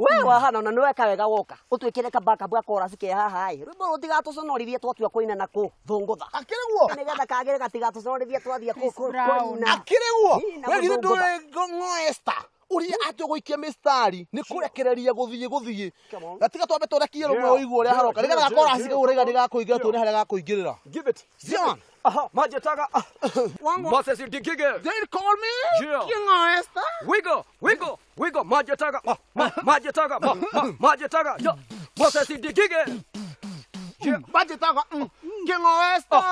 We wahana ona nĩweka wega woka ũtwĩkĩre kabakabu gakorasi ke haha ĩ rwĩmbo rũtigatũconorithie twatua kũina na kũ thũngũtha. Akĩrĩ guo? Nĩgetha kagĩre gatigatũconorithie twathiĩ Chris Brown. kũina. Akĩrĩ guo? Ĩ, na We githĩ gũthũngũtha. ndũĩ ng'o Esther ũrĩa atĩ ũgũikia mĩstari nĩ kũrekereria gũthiĩ gũthiĩ. Come on. Gatiga twambe tũrekie rũmwe Yeah, ũigue ũrĩa yeah, haroka nĩgetha yeah, gakorasi yeah, kau ũraiga nĩgakũingĩra tuone harĩa gakũingĩrĩra. Give it. Zion. Aha, majetaga. Ah. Moses Digige. They call me Yeah. King Esther. Wiggle, wiggle, wiggle, majetaga. Ma, ma, majetaga, ma, ma, majetaga. Yeah. Moses Digige. Yeah. Majetaga King Esther.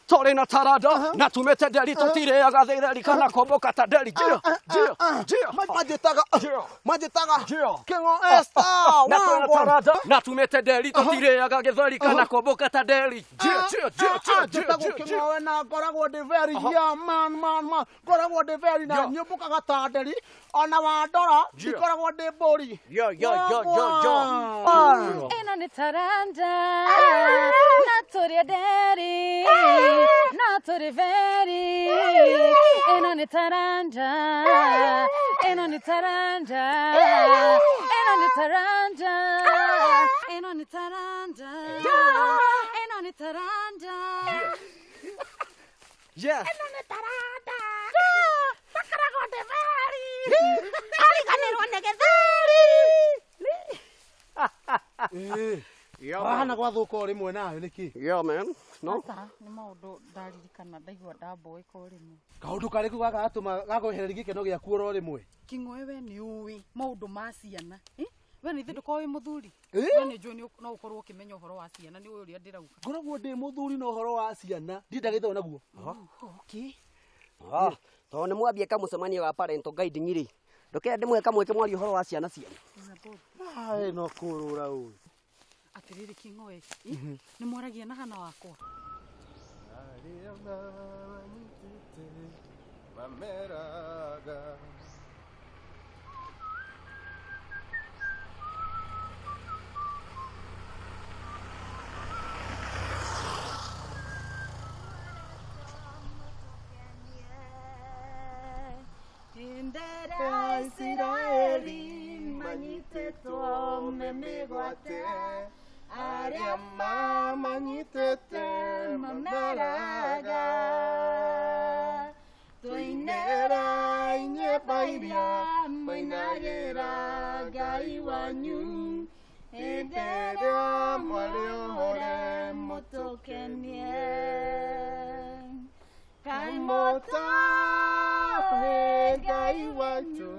Tore na tarada na tumete deli tutireaga theri kana komboka ta deli. Yeah, yeah, yeah. Majetaga Yeah. Majetaga Yeah. King Esther. Na tore na Wangwa. tarada na tumete deli tutireaga githeri kana komboka ta deli. Yeah, yeah, yeah, yeah, Njĩtagwo yeah, yeah. Kĩng'oe na ngoragwo ndĩ very yeah, man man man ngoragwo ndĩ very na Yeah. nyũmbũkaga ta nderi ona wandora Yeah. ndikoragwo ndĩ mbũri. Yo, yo, yo, yo, yo. Wangwa. Ĩno nĩ taranda na tũrĩ nderi na tũrĩ beri ĩno nĩ taranda ĩno nĩ taranda ĩno nĩ taranda ĩno nĩ taranda ĩno nĩ taranda. Yeah. Wahana gwathũka o rĩmwe nawe nĩkĩ? Yeah, man. No. Aca, nĩ maũndũ ndaririkana ndaigua ndamboĩka o rĩmwe. Kaũndũ karĩkũ gaka gatũma gakwehereria gĩkeno gĩaku oro rĩmwe? King'oe we nĩ ũĩ maũndũ ma ciana. Eh? We nĩ ithe ndũkorwo wĩ mũthuri. Eh? We nĩ njũĩ no ũkorwo ũkĩmenya ũhoro wa ciana nĩ ũĩ ũrĩa ndĩrauga. Ngoragwo ndĩ mũthuri na ũhoro wa ciana ndindagĩte naguo. Okay. Ah, tondũ nĩ mwambie kamũcemanio ga parental guiding rĩ ndũkende ndĩmũhe kamweke mwarie ũhoro wa ciana cianyu. Ai no kũrũra ũyũ. Atĩrĩrĩ King'oe, eh? nĩ mwaragia na hana wakwa. Arĩa mamanyitĩte mameraga. Ndera Isiraeli manyitĩtwo me mĩgwate Arĩa mamanyitĩte mameraga. Tũinĩra nyĩmbo iria mũinagĩra Ngai wanyu hĩndĩ ĩrĩa mwarĩ ohore mũtũkenie. Kaĩ mũtoĩ Ngai wanyu.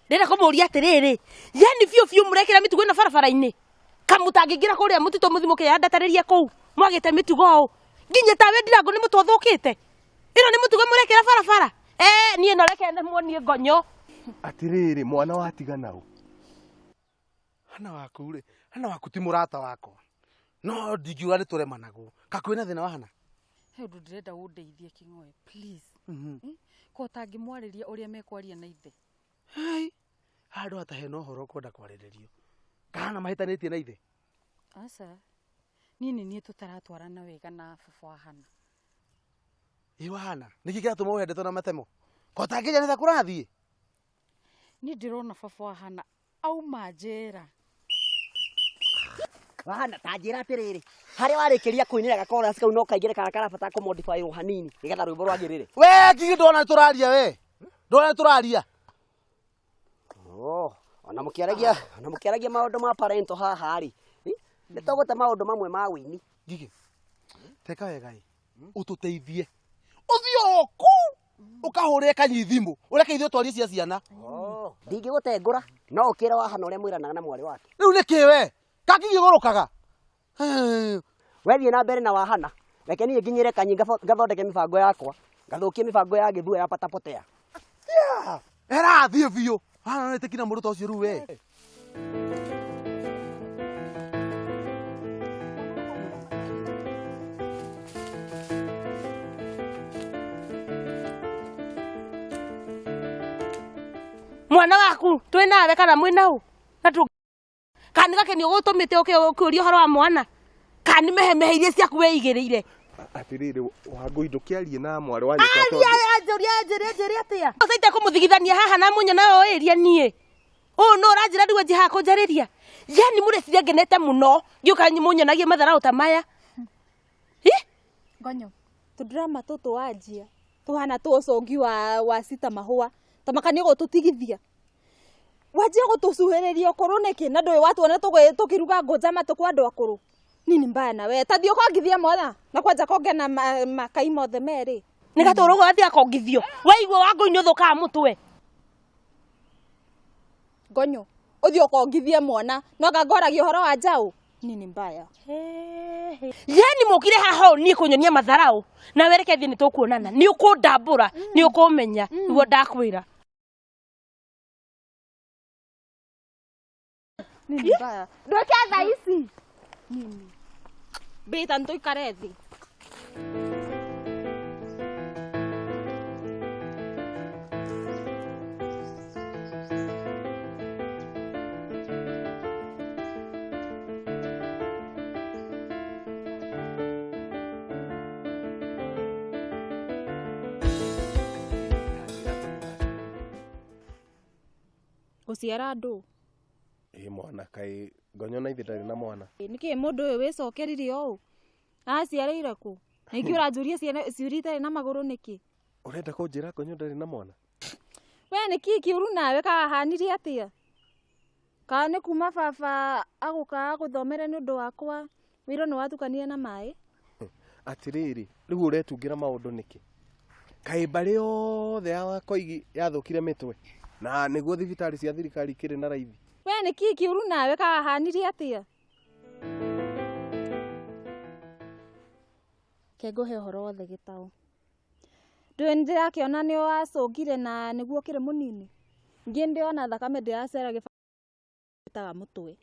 Ndĩrenda kũmũria atĩrĩrĩ, yani biũ biũ mũrekĩra mĩtugo ĩno barabara-inĩ kamũtangĩingĩra kũrĩa mũtitũ mũthi mũkĩyandatarĩria kũu mwagĩte mĩtugo ũũ nginya tawe ndirango nĩ mũtwe ũthũkĩte ĩno nĩ mũtugo mũrekĩra barabara eh niĩ no reke muonie ngonyo. Atĩrĩrĩ mwana watiga naũ? Hana waku rĩ, hana waku ti mũrata wakwa. No ndingiuga nĩ tũremanagwo. Ka kwĩna thĩna wa hana? He ũndũ ndĩrenda ũndeithie King'oe, please. Eh? Ko ũtangĩmwarĩria ũrĩa mekwaria na ithe. Hai, handũ hata hena ũhoro ũkwenda kwarĩrĩrio. Kana mahĩtanĩtie na ithe? Aca. Niĩ nĩ niĩ tũtaratwarana wega na baba wa Hana. Ĩ wa hana, nĩkĩ kĩratũma ũhe ndeto na matemo? Ko ũtangĩnja nĩ ta kũrathiĩ? Niĩ ndĩrona baba wa Hana auma njera. Wahana ta njĩra atĩrĩrĩ harĩa warĩkĩria kũinĩra gakorasi kau no kaingĩre kana karabatara kũmodify hanini nĩgetha rwĩmbo rwagĩrĩre. We ngigi ndona nĩ tũraria we. Ndona nĩ tũraria. Oh, ona mũkĩaragia ona mũkĩaragia maũndũ ma parental haha rĩ nĩ tũgũte maũndũ mamwe ma wĩini. Ngigi, teka wega ĩ, ũtũteithie. Ũthiĩ o kũu ũkahũrĩre kanyi thimũ ũreke ithuĩ twarie cia ciana. Ndingĩgũtengũra no ũkĩre wahana ũrĩa mwĩranaga na mwarĩ wake. Rĩu nĩkĩ we? Ka ngigi ũgũrũkaga? Wethiĩ na mbere na wahana reke niĩ nginyĩre kanyi ngathondeke mĩbango yakwa ngathũkie mĩbango ya gĩthua ya patapotea. Era thiĩ biũ. Hana nĩ tĩkina mũndũ ta ũcio rĩu we. Mwana waku twĩ nawe kana mwĩ nau na tũ kana nĩ gakeni ũgũtũmĩte ũke ũkĩũria ũhoro wa mwana kana nĩ mehemehe iria ciaku wĩigĩrĩire. Atiriri Wangũi ndũkĩarie na mwarĩ wa nyũkwa aria tondũ anjũria anjĩre anjĩre atĩa ũcaite kũmũthigithania haha na mũnyona oĩria niĩ ũũ no ũranjĩra nĩguo nji haha kũnjarĩria yani mũreciria ngenete mũno ngĩũka mũnyonagie matharaũ ta maya Ih! Ngonyo, tũdrama tũtũ wanjia tũhana tũũcũngi wa, wa cita mahũa tamaka nĩ ũgũtũtigithia wanjia gũtũcuhĩrĩria ũkũrũ nĩkĩ na ndũĩ watuona tũkĩruga ngũnja matũ kwa andũ akũrũ nini mbaya na we tathiĩ ũkongithie mwana na kwanja kongena ma, makai mothe merĩ nĩ gatũrũ gathiĩ akongithio waigua Wangũi nĩ ũthũkaga mũtwe Ngonyo, ũthiĩ ũkongithie mwana no anga ngoragia ũhoro wa njaũ nini mbaya yani mũkire haha ũũ niĩ kũnyonia matharaũ na wereke thiĩ nĩ tũkuonana nĩ ũkũndambũra nĩ ũkũmenya nĩguo ndakwĩra nini mbaya ndwĩke thaa ici nini mbĩta nĩtũikare thĩ gũciara andũ Ĩ mwana kaĩ ngonyo na ithe ndarĩ na mwana. Nĩkĩ mũndũ ũyũ wĩcokerire ũũ aciarĩire kũ nĩkĩ ũranjũria ciana ciũria itarĩ na magũrũ nĩkĩ Ũrenda kũnjĩra ngonyo ndarĩ na mwana? we nĩkĩ kĩũru nawe kahanire atĩa kana nĩ kuma baba agũka agũthomere nĩ ũndũ wakwa wĩra nĩ watukanire na maĩ Atiriri rĩu ũretungĩra maũndũ nĩkĩ? Kaĩ mbarĩ yothe ya Wakoigi yathũkire mĩtwe na nĩguo thibitarĩ cia thirikari ikĩrĩ na raithi. we nĩkĩ kĩũru nawe kahanire atĩa kengũhe ũhoro wothe gĩtaũ ndũĩ nĩndĩrakĩona nĩ wacũngire na nĩguo ũkĩrĩ mũnini ngĩ ndĩona thakame ndĩracera gĩtaga mũtwe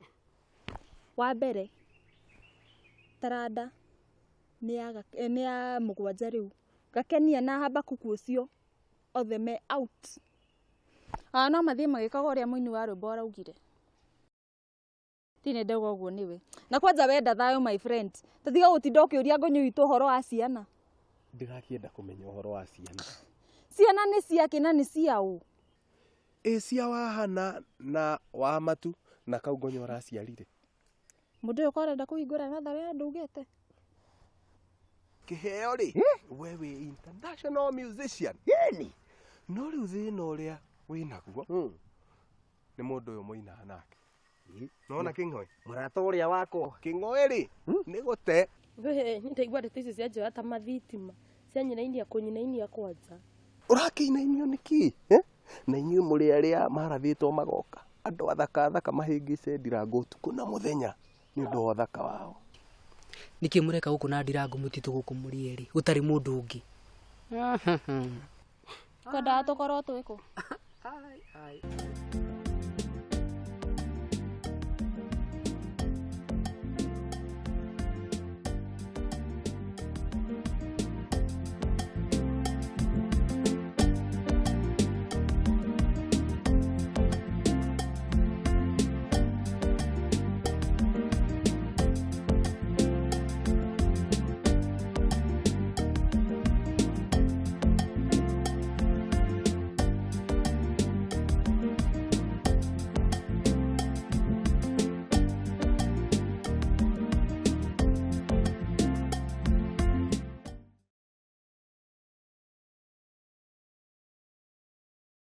wa mbere taranda nĩ ya nĩ ya mũgwanja rĩu gakenia na Habakuku ũcio othe me out aa no mathiĩ magĩkaga ũrĩa mũini wa rwĩmbo araugire tine ndauga ũguo nĩwe na kwanja wenda thayũ my friend tatiga gũtinda ũkĩũria ngonyo itũ ũhoro wa ciana Ndĩrakĩenda kũmenya ũhoro wa ciana. ciana nĩ ciake na nĩ ciaũ Ĩ cia Wahana na wa Matu na kau ngonyo ũraciarire. mũndũ ũyũ korenda kũhingũra natharĩ ya ndũgĩte Kĩheo rĩ we wĩ international musician. Yeni. No rĩu thĩna ũrĩa wĩnaguo nĩ mũndũ ũyũ mũinaga nake. Nona kĩng'oe? Mũrata ũrĩa wakwa. Kĩng'oe rĩ nĩ gũte. we nĩ ndaigua ndeto icio cianjoya ta mathitima cianyinainia kũnyinainia kwanja Ũrakĩinainio nĩkĩ? Eh? Na inyuĩ mũrĩ arĩa marathĩtwo magoka andũ athaka athaka mahĩngĩce ndirango ũtukũ na mũthenya nĩ ũndũ wa ũthaka wao. Nĩkĩ mũreka gũkũ na ndirango mũtitũ gũkũ mũrĩ erĩ gũtarĩ mũndũ ũngĩ? kwendaga tũkorwo twĩkũ Ai, ai.